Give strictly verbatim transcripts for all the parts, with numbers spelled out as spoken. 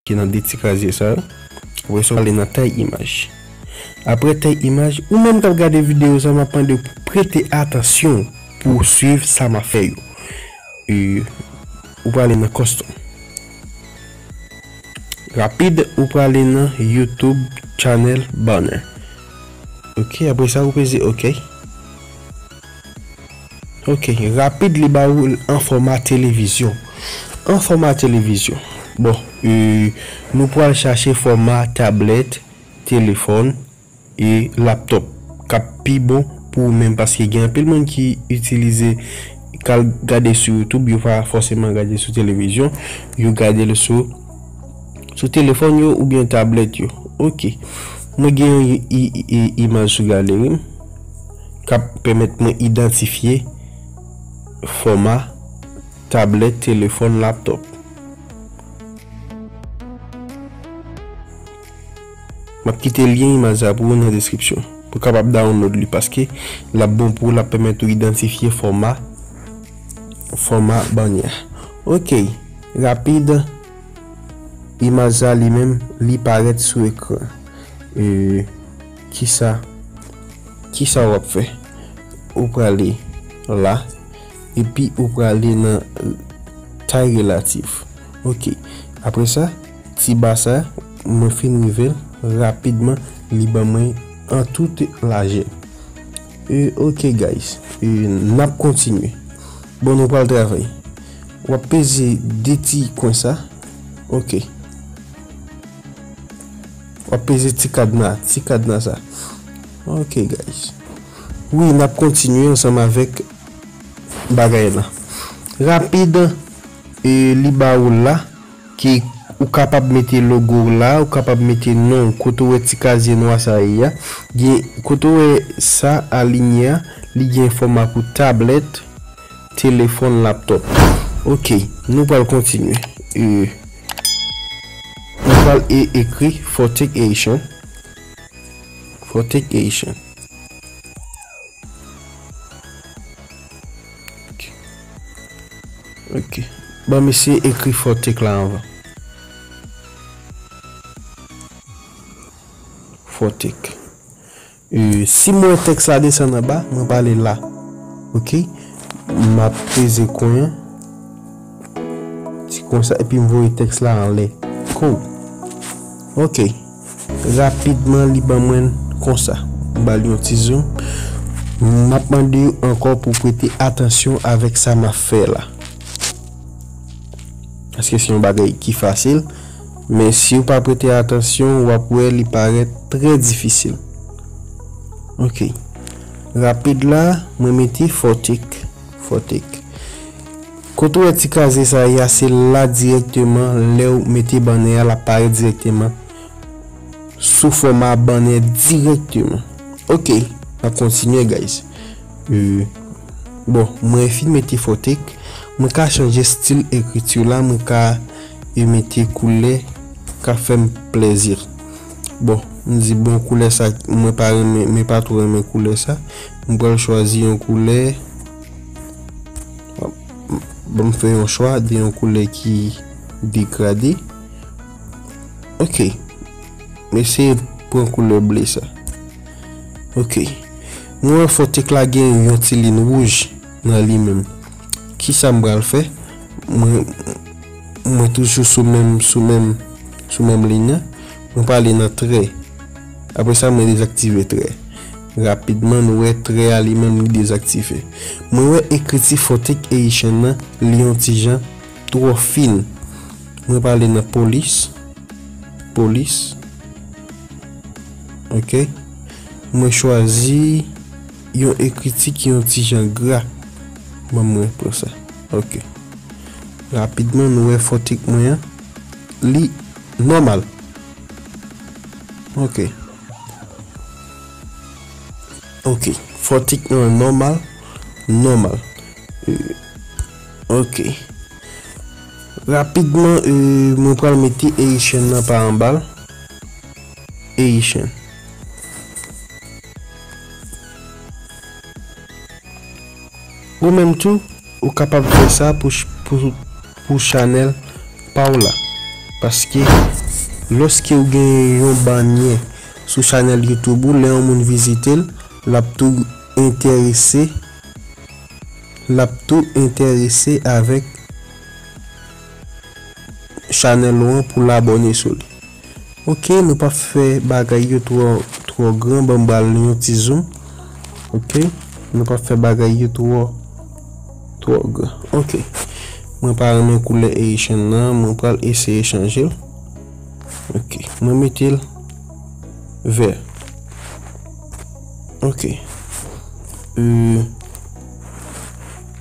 Ki nan de ti krazye sa yo. Apre sa, w ale nan tay imaj. Apre tay imaj, ou menm k ap gade videyo sa, m ap mande w pou prete atansyon pou w swiv sa m ap fè yo. E, ou prale nan custom. Rapid, ou prale nan YouTube channel banner. Ok, apre sa, ou peze ok. Ok, rapid li ba ou l an fòma televizyon. An fòma televizyon. Bon, e, nou pral chache fòma tablèt, telefòn e laptòp k ap pi bon pou ou menm, paske gen anpil moun ki itilize, k al gade sou YouTube, yo pa fòseman gade sou televizyon, yo gade l sou, sou telefòn yo oubyen tablèt yo. Ok. Mwen gen yon i- i- i- imaj sou galeri m k ap pèmèt mwen idantifye fòma tablèt, telefòn, laptòp. M ap kite lyen imaj sa pou ou nan deskripsyon pou w kapab download li, paske l ap bon pou ou, l ap pèmèt ou idantifye fòma, fòma banyè. Ok, rapid, imaj sa li menm, li parèt sou ekran. E, kisa, kisa w ap fè? Ou prale la, epi ou prale nan tay relatif. Ok. Apre sa, ti ba sa, mwen fin rive l rapidman, li ban mwen an tout lajè. E, ok, guys. E, n ap kontinye. Bon, nou pral travay. W ap peze de ti kwen sa. Ok. W ap peze ti kadna, ti kadna sa. Ok, guys. Wi, n ap kontinye ansanm avèk bagay la. Rapid, e, li ba ou la, ki ou kapab mete logo w la, ou kapab mete non w, kote w wè ti kazye nwa sa ye a. Gen, kote w wè sa alinye a, li gen fòma pou tablèt, telefòn, laptòp. Ok, nou pral kontinye. E, nou pral e- ekri Fortech Haitian. Fortech Haitian. Ok. Ok. Ban m eseye ekri Fortech la anvan. Fortech. E, si m wè tèks la desann anba, mwen prale la. Ok? M ap peze kwen an. Ti Konsa, epi m voye tèks la anlè. Cool. Ok. Rapidman, li ban mwen konsa. M ba l yon ti zoom. M ap mande w ankò pou w prete atansyon avèk sa m ap fè la. Paske se yon bagay ki fasil. Men si w pa prete atansyon, w ap wè li parèt trè difisil. Ok. Rapid la, mwen mete Fotik. Fotik. Kote w wè ti kraze sa a, se la dirèkteman, lè w mete bannè a, l ap parèt dirèkteman sou fòma bannè dirèkteman. Ok, n ap kontinye, guys. Euh, bon, mwen fin mete Fotik. Mwen ka chanje stil ekriti la, mwen ka, euh, mete koulè ka fè m plezi. Bon, m di bon koulè sa, mwen pa renmen, mwen pa twò renmen koulè sa. Mwen pral chwazi yon koulè. Bon, m fè yon chwa de yon koulè ki degrade. Ok. M eseye pran koulè ble sa. Ok. Mwen wè Fotik la gen yon ti lin wouj nan li menm. Kisa m pral fè? Mwen, mwen toujou sou menm, sou menm, sou menm liy nan. Mwen prale nan trè. Apre sa, mwen dezaktive trè. Rapidman, nou wè trè a li menm li dezaktive. Mwen wè ekriti Fotik Haitian nan, li yon ti jan twò fin. Mwen prale nan polis. Polis. Ok. Mwen chwazi yon ekriti ki yon ti jan gra. Ban mwen pran sa. Ok. Rapidman, nou wè Fotik mwen an. Li nòmal. Ok. Ok. Fotik mwen an nòmal. Nòmal. Euh, ok. Rapidman, euh, mwen pral mete Haitian nan pa anba l. Haitian. Ou menm tou, ou kapab fè sa pou ch-, pou, pou chanèl pa w la. Paske lòske ou gen yon banyè sou chanèl YouTube ou, lè yon moun vizite l, l ap tou enterese, l ap tou enterese avèk chanèl ou an pou l abòne sou li. Ok, nou p ap fè bagay yo twò, twò gran, ban m ba l yon ti zoom. Ok, nou p ap fè bagay yo twò, twò gran. Ok, mwen pa renmen koulè Haitian nan, mwen pral eseye chanje l. Ok, mwen mete l vè. Ok. Euh,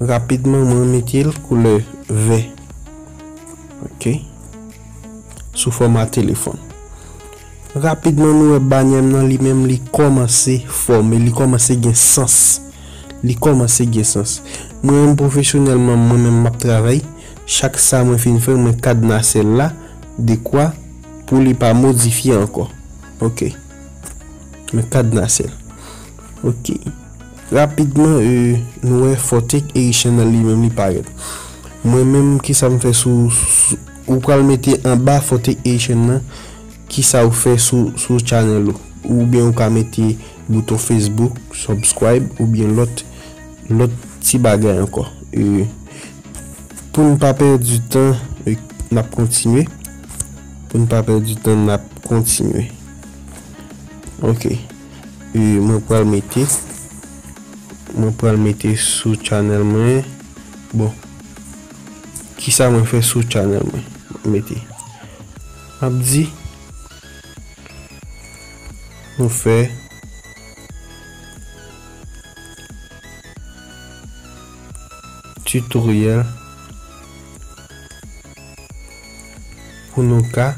rapidman, mwen mete l koulè vè. Ok. Sou fòma telefòn. Rapidman, nou wè banyè m nan li menm, li kòmanse fòme, li kòmanse gen sans. Li kòmanse gen sans. Mwen menm pwofesyonèlman, mwen menm m ap travay. Chak sa mwen fin fè, mwen kadnase l la, dekwa pou li pa modifye ankò. Ok. Mwen kadnase l. Ok. Rapidman, euh, nou wè Fotik Haitian nan li menm li parèt. Mwen menm, kisa m fè sou, sou, ou pral mete anba Fotik Haitian nan, kisa ou fè sou, sou channel ou. Oubyen ou ka mete bouton Facebook, subscribe, oubyen lòt, lòt ti bagay ankò. Euh, pou n pa pèdi tan, euh, n ap kontinye. Pou n pa pèdi tan, n ap kontinye. Ok. E mwen pral mete, mwen pral mete sou channel mwen. Bon. Kisa mwen fè sou channel mwen? Mwen mete. M ap di, nou fè tutoriel pou nou ka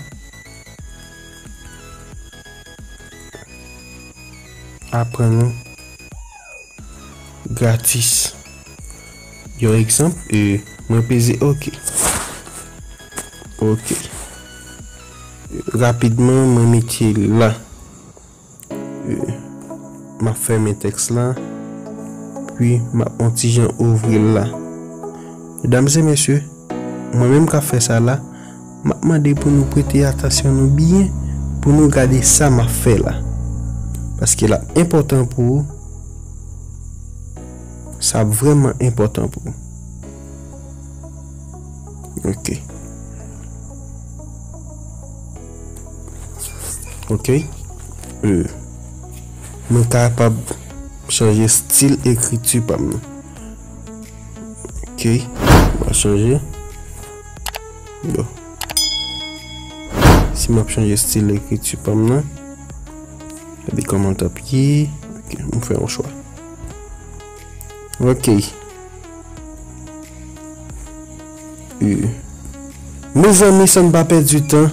aprann nou gratis. Yon egzanp, e, mwen peze ok. Ok. Rapidman, mwen mete la. E, m ap fèmen tèks la. Pi, m ap on ti jan ouvri l la. Medam e mesye, mwen menm k ap fè sa la, m ap mande pou nou prete atansyon nou byen, pou nou gade sa m ap fè la. Paske l ap enpòtan pou ou. Sa ap vrèman enpòtan pou ou. Ok. Ok. E. Mwen kapab chanje stil ekriti pa m nan. Ok. Mwen chanje. Bon. Si m ap chanje stil ekriti pa m nan. Gade kòmantè ap ye. Ok, m fè yon chwa. Ok. E. Mezanmi, san n pa pèdi tan,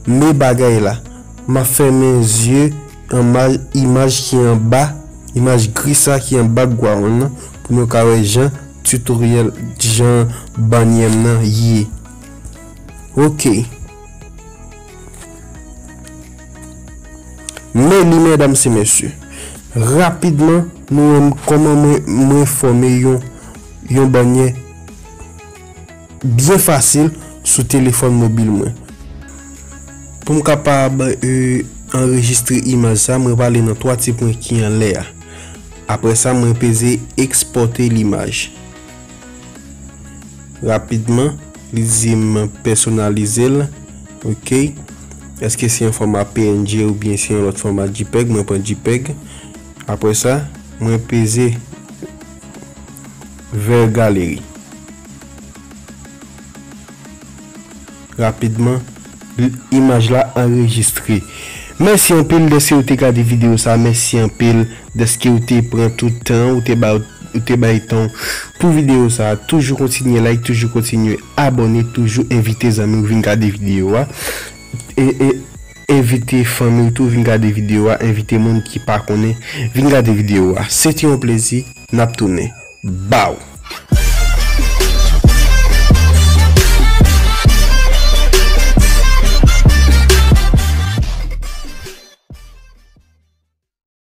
men bagay la. M ap fèmen zye an ma-, imaj ki anba, imaj gri sa ki anba gwawon nan, pou nou ka wè jan tutorial, jan banyè m nan ye. Ok. Men li, medam e mesye. Rapidman, nou wè kòman mwen, mwen fòme yon, yon banyè byen fasil sou telefòn mobil mwen. Pou m kapab, e, anrejistre imaj sa, mwen prale nan twa ti pwen ki anlè a. Apre sa, mwen peze ekspòte limaj. Rapidman, li di m pèsonalize l. Ok. Èske se yon fòma P N G oubyen se yon lòt fòma JPEG? Mwen pran JPEG. Apre sa, mwen peze vè galeri. Rapidman, l-, imaj la anrejistre. Mèsi anpil dèske ou te gade videyo sa. Mèsi anpil dèske ou te pran tout tan, ou te bay, ou te bay tan pou videyo sa. Toujou kontinye like, toujou kontinye abòne, toujou envite zanmi w vin gade videyo a. E, e, envite fanmi w tou vin gade videyo a, envite moun ki pa konnen vin gade videyo a. Se te yon plezi, n ap tounen. Baw!